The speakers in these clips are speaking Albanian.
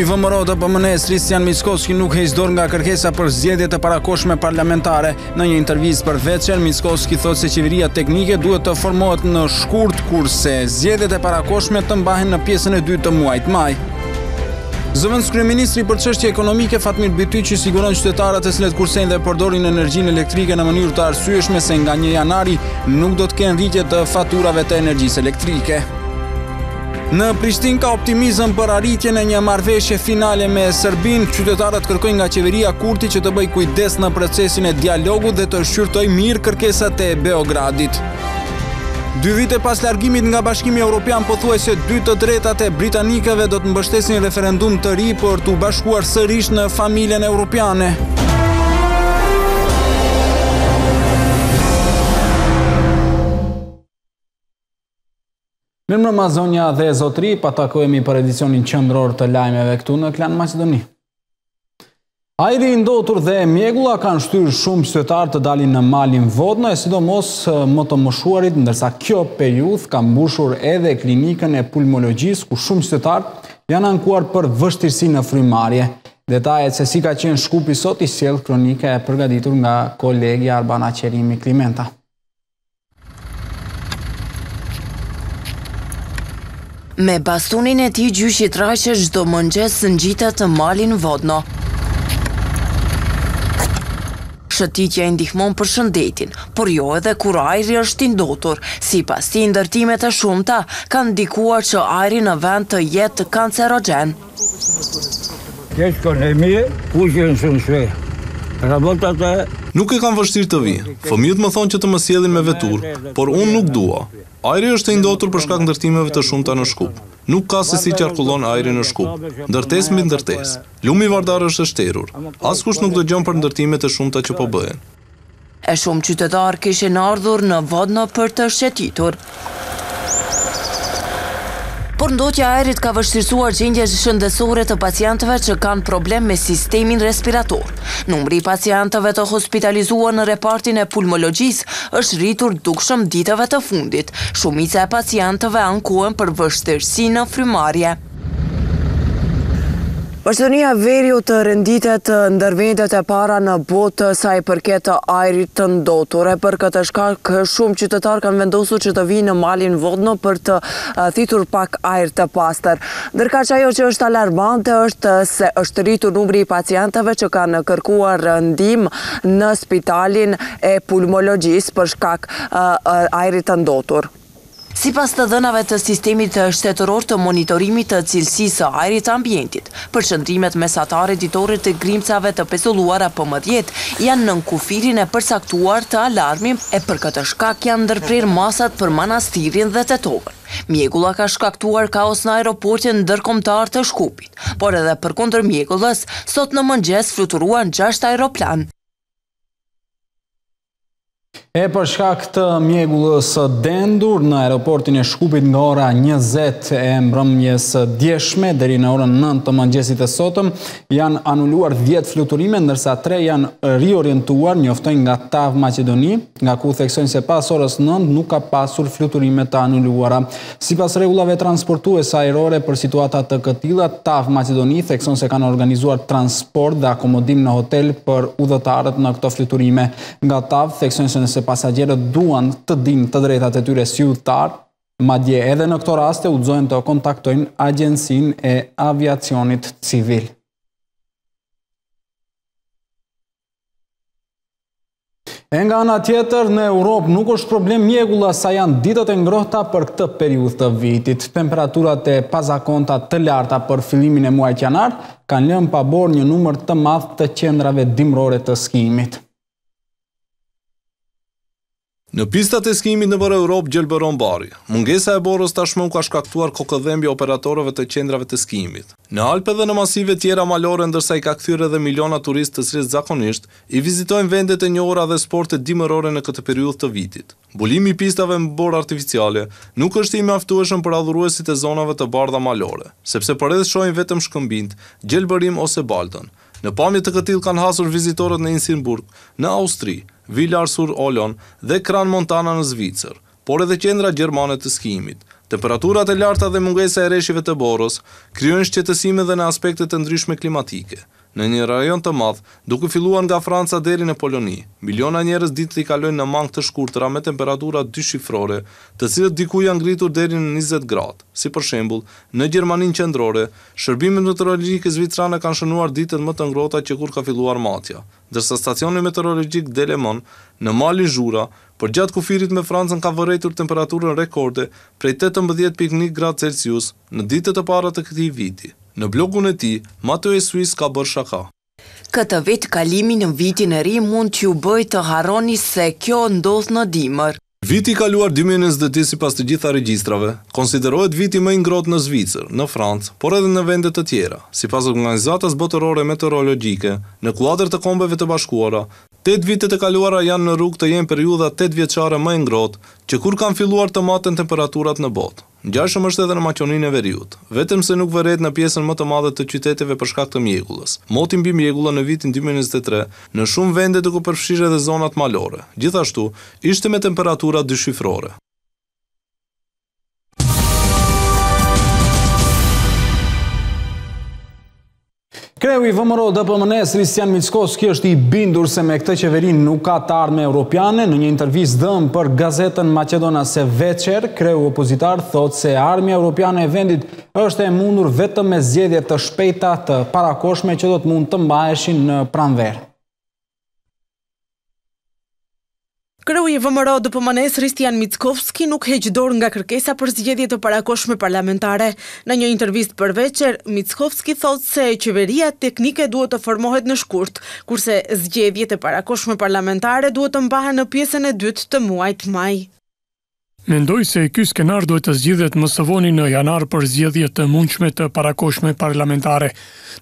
i VMRO-DPMNE-së Hristijan Mickoski nuk heq dorë nga kërkesa për zgjedhje të parakohshme parlamentare. Në një intervistë për Veçer, Mickoski thotë se qeveria teknike duhet të formohet në shkurt, kurse zgjedhjet e parakohshme të mbahen në pjesën e dytë të muajit maj. Zëvendëskryeministri për çështje ekonomike Fatmir Bytyqi siguron qytetarët të cilët kursejnë dhe përdorin energjinë elektrike në mënyrë të arsyeshme se nga 1 janari nuk do të kenë rritje të faturave të energjisë elektrike. Në Prishtinë ka optimizëm për arritjen e një marrëveshje finale me Serbinë. Qytetarët kërkojnë nga qeveria Kurti që të bëjë kujdes në procesin e dialogut dhe të shqyrtojë mirë kërkesat e Beogradit. Dy vite pas largimit nga Bashkimi Evropian, pothuajse 2/3 e britanikëve do të mbështesin referendum të ri për t'u bashkuar sërish në familjen europiane. Mirëmbrëma zonja dhe zotërinj, po takohemi për edicionin qendror të lajmeve këtu në Klan Maqedoni. Ajri i ndotur dhe mjegulla kanë shtyrë shumë qytetarë të dalin në malin Vodno e sidomos më të moshuarit, ndërsa kjo periudhë ka mbushur edhe klinikën e pulmologjisë ku shumë qytetarë janë ankuar për vështirësi në frymëmarrje. Detajet se si ka qenë Shkupi sot i sjell kronika e përgatitur nga kolegja Arbana Qerimi Klimenta. Me bastunin e tij gjyshi Trajçe çdo mëngjes ngjitet në malin Vodno. Shëtitja i ndihmon për shëndetin, por jo edhe kur ajri është i ndotur. Sipas tij, ndërtimet e shumta kanë ndikuar që ajri në vend të jetë kancerogjen. Nuk e kam vështirë të vij. Fëmijët më thonë që të më sjellin me veturë, por unë nuk dua. Ajri është i ndotur për shkak ndërtimeve të shumta në Shkup. Nuk ka se si qarkullon ajri në Shkup. Ndërtesë mbi ndërtesë. Lumi Vardar është shterur. Askush nuk dëgjon për ndërtimet e shumta që po bëhen. E shumë qytetarë kishin ardhur në Vodno për të shëtitur. Por ndotja e ajrit ka vështirësuar gjendjen shëndetësore të pacientëve që kanë problem me sistemin respirator. Numri i pacientëve të hospitalizuar në repartin e pulmologjisë është rritur dukshëm ditëve të fundit. Shumica e pacientëve ankohen për vështirësi në frymëmarrje. Maqedonia e Veriut renditet ndër vendet e para në botë sa i përket ajrit të ndotur. E për këtë shkak shumë qytetarë kanë vendosur që të vijnë në malin Vodno për të thithur pak ajër të pastër. Ndërkaq ajo që është alarmante është se është rritur numri i pacientëve që kanë kërkuar ndihmë në spitalin e pulmologjisë për shkak ajrit të ndotur. Sipas të dhënave të Sistemit Shtetëror të Monitorimit të Cilësisë së Ajrit të Ambientit, përqendrimet mesatare ditore të grimcave të pezulluara PM dhjetë janë nën kufirin e përcaktuar të alarmit e për këtë shkak janë ndërprerë masat për Manastirin dhe Tetovën. Mjegulla ka shkaktuar kaos në aeroportin ndërkombëtar të Shkupit, por edhe përkundër mjegullës, sot në mëngjes fluturuan gjashtë aeroplanë. E për shkak të mjegullës së dendur në aeroportin e Shkupit nga ora 20 e mbrëmjes së djeshme deri në orën 9 të mëngjesit të sotëm janë anuluar 10 fluturime ndërsa 3 janë riorientuar, njoftojnë nga TAV Maqedoni, nga ku theksojnë se pas orës 9 nuk ka pasur fluturime të anuluara. Sipas rregullave transportuese ajrore për situata të këtilla, TAV Maqedoni thekson se kanë organizuar transport dhe akomodim në hotel për udhëtarët në këto fluturime. Nga TAV theksojnë se nëse pasagjerët duan të dinë të drejtat e tyre si udhëtarë, madje edhe në këto raste udhëzohen të kontaktojnë agjencinë e aviacionit civil. E nga ana tjetër, në Europë nuk është problem mjegulla sa janë ditët e ngrohta për këtë periudhë të vitit. Temperaturat e pazakonta të larta për fillimin e muajit janar kanë lënë pa borë një numër të madh të qendrave dimërore të skijimit. Në pistat e skijimit nëpër Europë gjelbëron bari. Mungesa e borës tashmë u ka shkaktuar kokëdhembje operatorëve të qendrave të skijimit. Në Alpe dhe në masive tjera malore ndërsa i ka kthyer edhe miliona turistë të cilët zakonisht i vizitojnë vendet e njohura dhe sportet dimërore në këtë periudhë të vitit. Mbulimi i pistave me borë artificiale nuk është i mjaftueshëm për adhuruesit e zonave të bardha malore, sepse përreth shohin vetëm shkëmbinjtë, gjelbërim ose baltën. Në pamje të këtillë kanë hasur vizitorët në Innsbruck, në Austri, Villars-sur-Ollon dhe Crans-Montana në Zvicër, por edhe qendra gjermane të skijimit. Temperaturat e larta dhe mungesa e reshjeve të borës krijojnë shqetësime dhe në aspekte të ndryshme klimatike. Në një rajon të madh, duke filluar nga Franca deri në Poloni, miliona njerëz ditët i kalojnë në mangë të shkurtra me temperatura dyshifrore, të cilët diku janë ngritur deri në 20 gradë. Si për shembull, në Gjermaninë qendrore, shërbimet meteorologjike zvicerane kanë shënuar ditët më të ngrohta që kur ka filluar matja, ndërsa stacioni meteorologjik Delemont në malin Zhura, përgjatë kufirit me Francën ka vërejtur temperaturën rekorde prej 18.1 gradë Celsius në ditët e para të këtij viti. Në blogun e tij, MeteoSwiss ka bërë shaka. Këtë vit kalimi në vitin e ri mund t'ju bëjë të harroni se kjo ndodh në dimër. Viti i kaluar 2022 sipas të gjitha regjistrave, konsiderohet viti më i ngrohtë në Zvicër, në Francë, por edhe në vende të tjera. Sipas Organizatës Botërore Meteorologjike, në kuadër të Kombeve të Bashkuara, 8 vitet e kaluara janë në rrugë të jenë periudha 8 vjeçare më e ngrohtë që kur kanë filluar të maten temperaturat në botë. Ngjashëm është edhe në Maqedoninë e Veriut, vetëm se nuk vërehet në pjesën më të madhe të qyteteve për shkak të mjegullës. Moti mbi mjegullën në vitin 2023 në shumë vende duke përfshirë edhe zonat malore, gjithashtu, ishte me temperatura dyshifrore. Kreu i VMRO-DPMNE-së Hristijan Mickoski është i bindur se me këtë qeveri nuk ka të ardhme europiane. Në një intervistë dhënë për gazetën maqedonase Veçer, kreu opozitar thotë se e ardhmja europiane e vendit është e mundur vetëm me zgjedhje të shpejta të parakohshme që do të mund të mbaheshin në pranverë. Kreu i VMRO-DPMNE-së Hristijan Mickoski nuk heq dorë nga kërkesa për zgjedhje të parakohshme parlamentare. Në një intervistë për Veçer, Mickoski thotë se qeveria teknike duhet të formohet në shkurt, kurse zgjedhjet e parakohshme parlamentare duhet të mbahen në pjesën e dytë të muajit maj. Mendoj se ky skenar duhet të zgjidhet më së voni në janar për zgjedhje të mundshme të parakohshme parlamentare.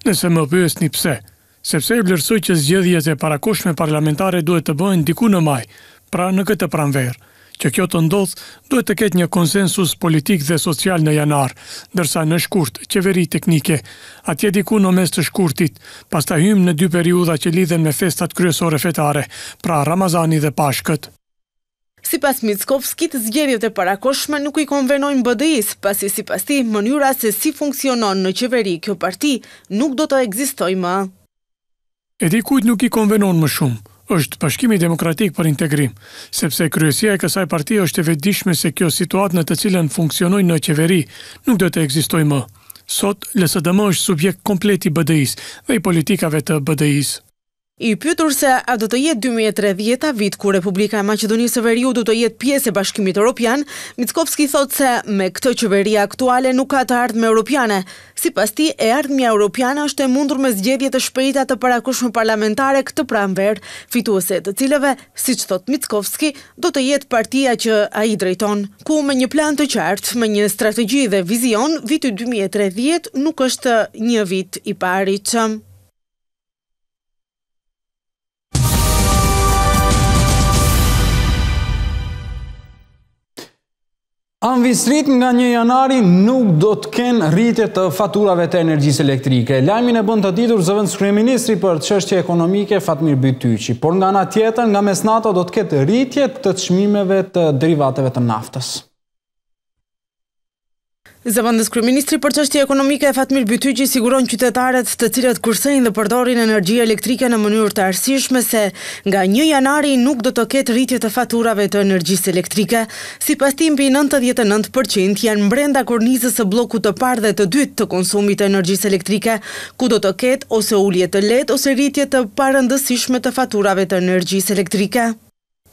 Nëse më pyesni pse? Sepse e vlerësoj që zgjedhjet e parakohshme parlamentare duhet të bëhen diku në maj, pra në këtë pranverë. Që kjo të ndodhë, duhet të ketë një konsensus politik dhe social në janar, ndërsa në shkurt, qeveri teknike. Atje diku në mes të shkurtit, pastaj hyjmë në dy periudha që lidhen me festat kryesore fetare, pra Ramazani dhe Pashkët. Sipas Mickovskit, zgjedhjet e parakohshme nuk i konvenojnë BDI-së, pasi sipas tij, mënyra se si funksionon në qeveri kjo parti nuk do të ekzistojë më. E di kujt nuk i konvenon më shumë, është Bashkimi Demokratik për Integrim, sepse kryesia e kësaj partie është e vetëdijshme se kjo situatë në të cilën funksionojnë në qeveri nuk do të ekzistojë më. Sot, LSDM është subjekt komplet i BDI-së dhe i politikave të BDI-së. I pyetur se a do të jetë 2030-a vit ku Republika e Maqedonisë së Veriut do të jetë pjesë e Bashkimit Evropian, Mickoski thotë se me këtë qeveri aktuale nuk ka të ardhme europiane. Sipas tij, e ardhmja europiane është e mundur me zgjedhje të shpejta të parakohshme parlamentare këtë pranverë, fituese e të cilëve, siç thotë Mickoski, do të jetë partia që ai drejton, ku me një plan të qartë, me një strategji dhe vizion, viti 2030 nuk është një vit i paarritshëm. Amvisëritë nga 1 janari nuk do të kenë rritje të faturave të energjisë elektrike. Lajmin e bën të ditur zëvendëskryeministri për çështje ekonomike Fatmir Bytyqi. Por nga ana tjetër, nga mesnata do të ketë rritje të çmimeve të derivateve të naftës. Zëvendëskryeministri për çështje ekonomike Fatmir Bytyqi siguron qytetarët të cilët kursejnë dhe përdorin energji elektrike në mënyrë të arsyeshme se nga 1 janari nuk do të ketë rritje të faturave të energjisë elektrike. Sipas tij mbi 99% janë brenda kornizës së bllokut të parë dhe të dytë të konsumit të energjisë elektrike, ku do të ketë ose ulje të lehtë ose rritje të parëndësishme të faturave të energjisë elektrike.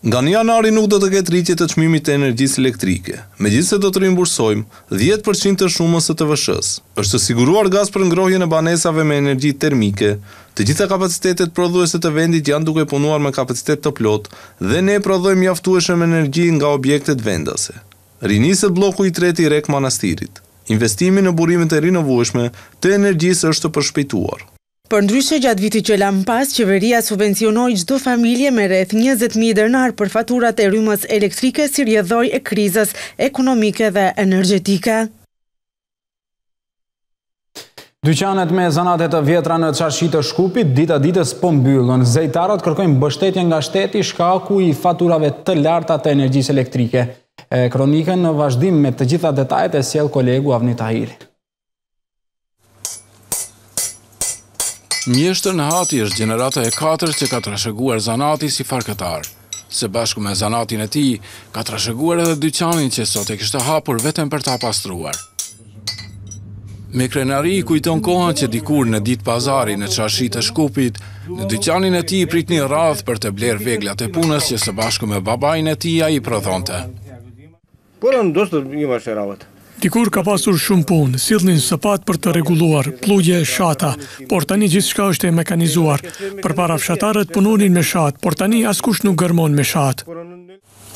Nga 1 janari nuk do të ketë rritje të çmimit të energjisë elektrike, megjithëse do të rimbursojmë 10% të shumës së TVSH-së. Është siguruar gaz për ngrohjen e banesave me energji termike, të gjitha kapacitetet prodhuese të vendit janë duke punuar me kapacitet të plotë dhe ne prodhojmë mjaftueshëm energji nga objektet vendase. Riniset blloku i tretë i REK Manastirit. Investimi në burimet e rinovueshme të energjisë është përshpejtuar. Përndryshe, gjatë vitit që lamë pas, qeveria subvencionoi çdo familje me rreth 20.000 denarë për faturat e rrymës elektrike si rrjedhojë e krizës ekonomike dhe energjetike. Dyqanet me zanate të vjetra në çarshi të Shkupit, dita ditës po mbyllen. Zejtarët kërkojnë mbështetje nga shteti shkaku i faturave të larta të energjisë elektrike. E kronikën në vazhdim me të gjitha detajet e sjell kolegu Avni Tahiri. Mjeshtër Nehati është gjenerata e katërt që ka trashëguar zanatin si farkëtar. Së bashku me zanatin e tij, ka trashëguar edhe dyqanin që sot e kishte hapur vetëm për ta pastruar. Me krenari kujton kohën që dikur në ditë pazari në çarshi të Shkupit, në dyqanin e tij pritnin radhë për të blerë veglat e punës që së bashku me babain e tij ai prodhonte. Porano dosta imаше работа. Dikur ka pasur shumë punë, sillnin sëpatë për të rregulluar, pllugje, shata, por tani gjithçka është e mekanizuar. Përpara fshatarët punonin me shatë, por tani askush nuk gërmon me shatë.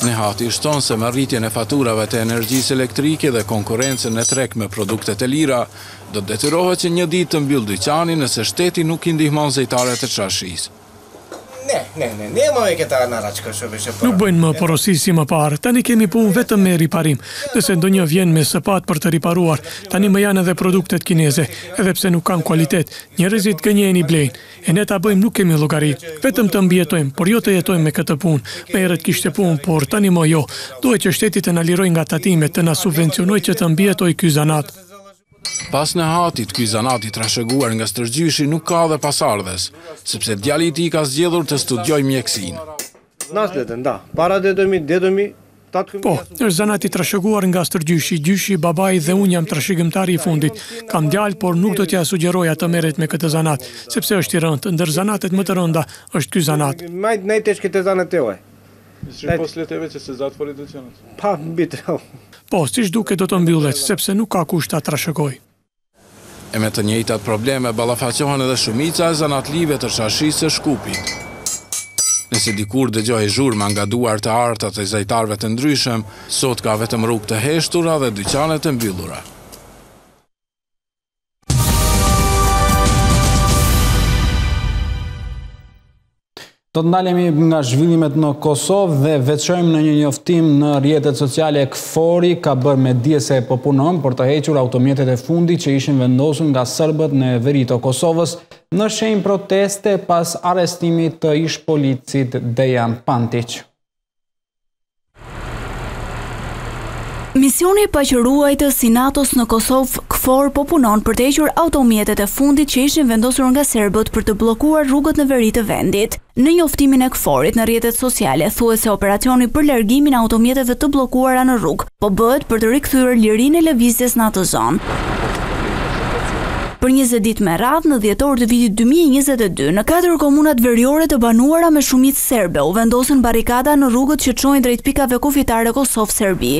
Nehati shton se me rritjen e faturave të energjisë elektrike dhe konkurrencën në treg me produktet e lira, do të detyrohet që një ditë të mbyllë dyqanin nëse shteti nuk i ndihmon zejtarët e çarshisë. Ne, ne, ne, nemame këta narachka që veshë para. Nuk bëjnë më porosi si më parë. Tani kemi punë vetëm me riparim. Nëse ndonjë vjen me sëpatë për të riparuar, tani më janë edhe produktet kineze, edhe pse nuk kanë kualitet, njerëzit gënjehen i blejnë. E ne ta bëjmë nuk kemi llogari. Vetëm të mbijetojmë, por jo të jetojmë me këtë punë. Më herët kishte punë, por tani më jo. Duhet që shteti të na lirojë nga tatimet, të na subvencionojë që të mbijetojë ky zanat. Pas Nehatit, ky zanat i trashëguar nga stërgjyshi nuk ka dhe pasardhës, sepse djali i tij ka zgjedhur të studiojë mjekësinë. Po, është zanat i trashëguar nga stërgjyshi, gjyshi, babai dhe unë jam trashëgimtari i fundit. Kam djalë, por nuk do t'ia sugjeroja të merret me këtë zanat, sepse është i rëndë. Ndër zanatet më të rënda është ky zanat. Po, siç duket do të mbyllet, sepse nuk ka kush ta trashëgojë. E me të njëjtat probleme ballafaqohen edhe shumica e zanatlive të Çarshisë së Shkupit. Nëse dikur dëgjohej zhurma nga duar të arta të zejtarëve të ndryshëm, sot ka vetëm rrugë të heshtura dhe dyqane të mbyllura. Do të ndalemi nga zhvillimet në Kosovë dhe veçojmë në një njoftim në rrjetet sociale KFOR-i ka bërë me dije se po punon për të hequr automjetet e fundit që ishin vendosur nga serbët në veri të Kosovës në shenjë proteste pas arrestimit të ish-policit Dejan Pantiq. Misioni paqeruajtës i NATO-s në Kosovë, KFOR po punon për të hequr automjetet e fundit që ishin vendosur nga serbët për të bllokuar rrugët në veri të vendit. Në njoftimin e KFOR-it në rrjetet sociale thuhet se operacioni për largimin e automjeteve të bllokuara në rrugë po bëhet për të rikthyer lirinë e lëvizjes në atë zonë. Për 20 ditë me radhë, në dhjetor të vitit 2022, në katër komunat veriore të banuara me shumicë serbe u vendosën barrikada në rrugët që çojnë drejt pikave kufitare Kosovë-Serbi.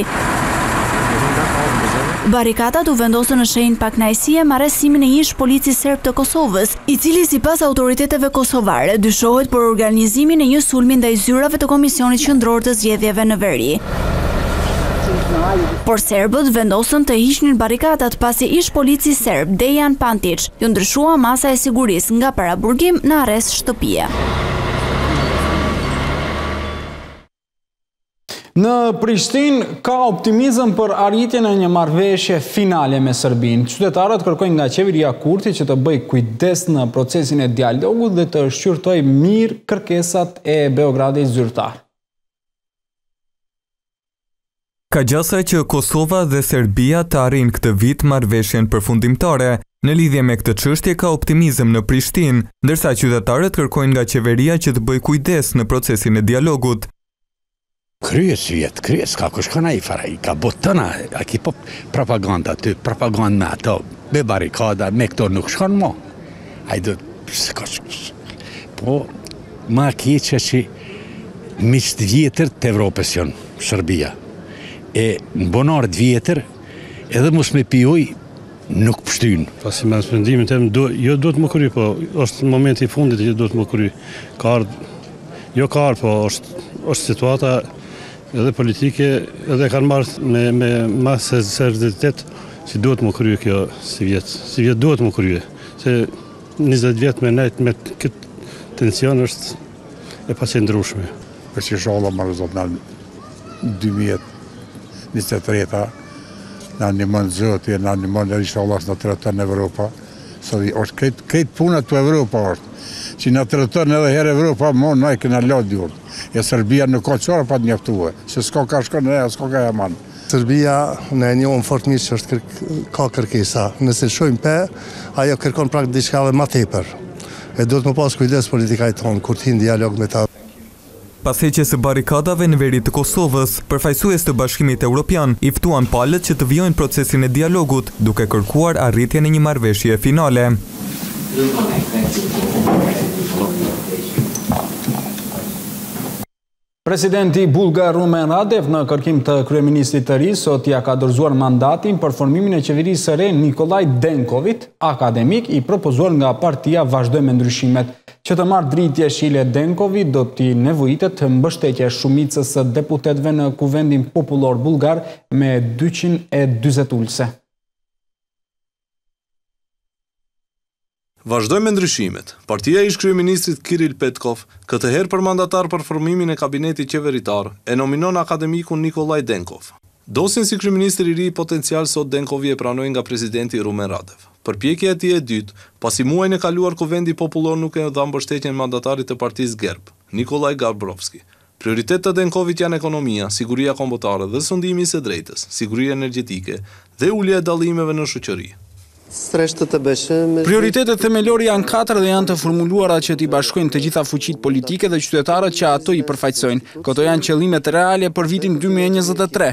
Barrikadat u vendosën në shenjë pakënaqësie me arrestimin e një ish-polici serb të Kosovës, i cili sipas autoriteteve kosovare dyshohet për organizimin e një sulmi ndaj zyrave të Komisionit Qendror të Zgjedhjeve në veri. Por serbët vendosën të hiqnin barrikadat pasi ish-polici serb Dejan Pantiq iu ndryshua masa e sigurisë nga paraburgim në arrest shtëpie. Në Prishtinë ka optimizëm për arritjen e një marrëveshje finale me Serbinë. Qytetarët kërkojnë nga qeveria Kurti që të bëjë kujdes në procesin e dialogut dhe të shqyrtojë mirë kërkesat e Beogradit zyrtar. Ka gjasa që Kosova dhe Serbia të arrijnë këtë vit marrëveshjen përfundimtare. Në lidhje me këtë çështje ka optimizëm në Prishtinë, ndërsa qytetarët kërkojnë nga qeveria që të bëjë kujdes në procesin e dialogut. Kryet sivjet, kryet, s'ka kush ka naj fare, i ka bo tëna, a ki po propaganda aty, propaganda me ato, me barrikada, me këto nuk shkon mo. Ai do, s'ka po, ma keqe që miq të vjetër të Evropës janë. Serbia. E në bunar të vjetër, edhe mos me pi ujë, nuk pështyn. Pa sipas mendimit tem, du, jo duhet m'u kry, po është momenti i fundit që duhet m'u kry. Ka ardhë, jo ka ardhë, po është, është situata edhe politike, edhe kanë marrë me, me ma seriozitet që duhet m'u kry kjo sivjet. Sivjet duhet m'u kry. Se 20 vjet me nejt me këtë tension është e paqëndrueshme. Për që ishalla more Zot në 2023-ta, na ndihmon Zoti, na ndihmon edhe ishalla s'na tradhton Evropa, se është krejt, krejt puna te Evropa është. Që na tradhton edhe herë Evropa, mo na i kena la dyert. E Serbia nuk ka qare pa të njoftue, se s'ka ka shkon e s'ka ka e man. Serbia ne e njohim fort mirë që është ka kërkesa. Nëse shohim pe, ajo kërkon prapë diçka edhe ma tepër. E duhet me pas kujdes politika e tonë kur të hin dialog me ta. Pas heqjes së barrikadave në veri të Kosovës, përfaqësues të Bashkimit Evropian i ftuan palët që të vijojnë procesin e dialogut, duke kërkuar arritjen e një marrëveshjeje finale. Presidenti bullgar Rumen Radev në kërkim të kryeministrit të ri sot ia ka dorëzuar mandatin për formimin e qeverisë së re Nikollaj Denkovit, akademik i propozuar nga partia Vazhdojmë me ndryshimet. Që të marrë dritë jeshile Denkovit do t'i nevojitet mbështetja e shumicës së deputetëve në Kuvendin Popullor Bullgar me 240 ulëse. Vazhdojmë me ndryshimet. Partia e ish-kryeministrit Kiril Petkov, këtë herë për mandatar për formimin e kabinetit qeveritar, e nominon akademikun Nikollaj Denkov. Dosjen si kryeministër i ri potencial sot Denkovi e pranoi nga presidenti Rumen Radev. Përpjekja e tij e dytë, pasi muajin e kaluar Kuvendi Popullor nuk e dha mbështetjen mandatarit të partisë GERB, Nikollaj Gabrovski. Prioritet të Denkovit janë ekonomia, siguria kombëtare dhe sundimi i së drejtës, siguria energjetike dhe ulja e dallimeve në shoqëri. Prioritetet themelore janë katër dhe janë të formuluara që t'i bashkojnë të gjitha fuqitë politike dhe qytetarët që ato i përfaqësojnë. Këto janë qëllimet reale për vitin 2023.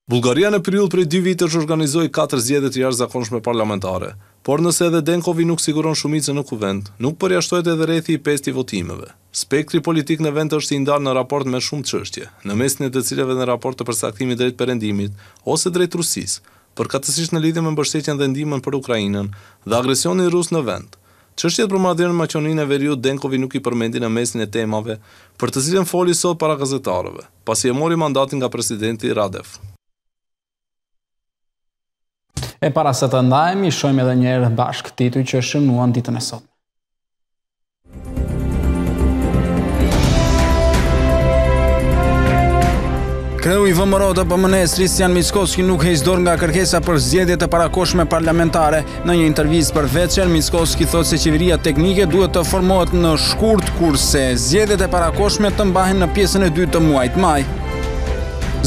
Bullgaria në periudhë prej dy vitesh organizoi katër zgjedhje të jashtëzakonshme parlamentare. Por nëse edhe Denkovi nuk siguron shumicën në Kuvend, nuk përjashtohet edhe rrethi i pestë i votimeve. Spektri politik në vend është i ndarë në raport me shumë çështje, në mesin e të cilave në raport të përcaktimit drejt Perëndimit ose drejt Rusisë, përkatësisht në lidhje me mbështetjen dhe ndihmën për Ukrainën dhe agresionin rus në vend. Çështjet për marrëdhëniet me Maqedoninë e Veriut Denkovi nuk i përmendi në mesin e temave për të cilën foli sot para gazetarëve. pasi e mori mandatin nga presidenti Radev. E para se të ndahemi, shohim edhe një herë bashkë titujt që shënuan ditën e sotme. Kreu i VMRO-DPMNE-së Hristijan Mickoski nuk heq dorë nga kërkesa për zgjedhje të parakohshme parlamentare. Në një intervistë për Veçer, Mickoski thotë se qeveria teknike duhet të formohet në shkurt, kurse zgjedhjet e parakohshme të mbahen në pjesën e dytë të muajit maj.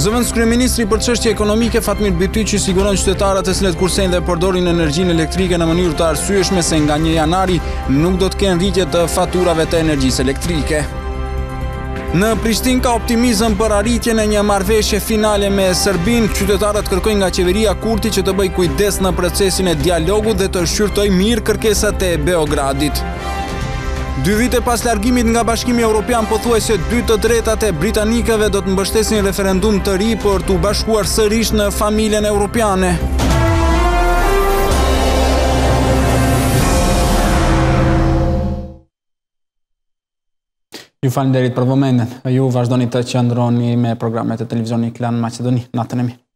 Zëvendëskryeministri për çështje ekonomike Fatmir Bytyqi siguron qytetarët të cilët kursejnë dhe përdorin energjinë elektrike në mënyrë të arsyeshme se nga 1 janari nuk do të kenë rritje të faturave të energjisë elektrike. Në Prishtinë ka optimizëm për arritjen e një marrëveshje finale me Serbinë. Qytetarët kërkojnë nga qeveria Kurti që të bëjë kujdes në procesin e dialogut dhe të shqyrtojë mirë kërkesat e Beogradit. Dy vite pas largimit nga Bashkimi Evropian, pothuajse 2/3 e britanikëve do të mbështesin referendum të ri për t'u bashkuar sërish në familjen europiane. Ju faleminderit për vëmendjen. Ju vazhdoni të qëndroni me programet e televizionit Klan Maqedoni. Natën e mirë.